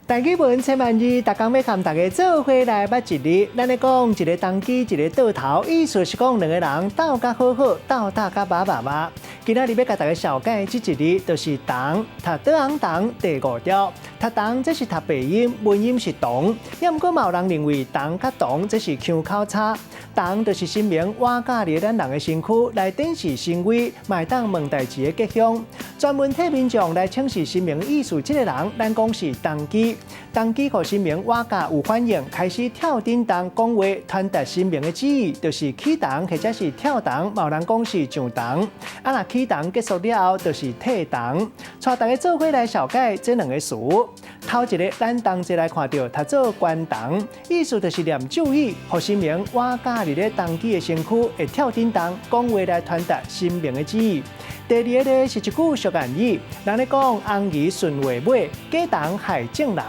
台語文千萬字，逐工欲共大家做伙來捌一字。咱咧講一个動機，一个倒頭，意思是講兩个人鬥甲好好，鬥打甲密麻麻。今仔日欲共大家紹介這一字，就是同，讀桌尪同第五調。讀同這是讀白音，文音是同。也毋過嘛有人認為同佮同這是腔口差。同就是神明倚駕佇咱人的身軀來展示神威，嘛會當問代誌的吉凶。專門替民眾來請示神明意思，這个人咱講是童乩。童乩予神明倚駕有反應，開始跳振動講話，傳達神明的旨意，就是起銅或者是跳銅，嘛有人講是上銅。啊，若起銅結束了後，就是退銅。帶大家做伙來紹介這兩个詞。頭一个，咱同齊來看著，讀做懸銅，意思就是念咒語，予神明倚駕佇咧童乩的身軀會跳振動，講話來傳達神明的旨意。第二个咧是一句俗諺語，人咧講紅魚順話尾，假童害眾人。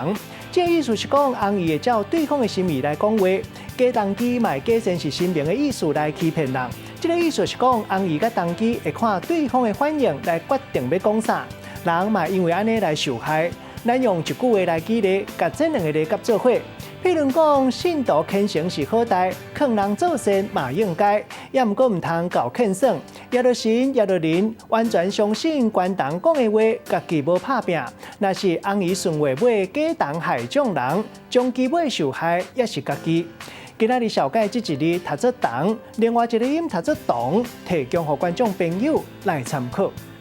這个意思是講紅魚會照對方的心意來講話，假童乩嘛會假裝是神明的意思來欺騙人。這个意思是講紅魚佮童乩會看對方的反應來決定欲講啥，人嘛因為按呢來受害。咱用一句話來舉例，共這兩个字結做伙。譬如講，信徒虔誠是好代，勸人做善嘛應該，也毋過毋通厚勸耍。倚著神，倚著人，完全相信懸銅講的話，家己無拍拚。若是紅魚順話尾，假童害眾人，終其尾受害也是家己。今仔日紹介這一字讀做同，另外一个音讀做同，提供予觀眾朋友來參考。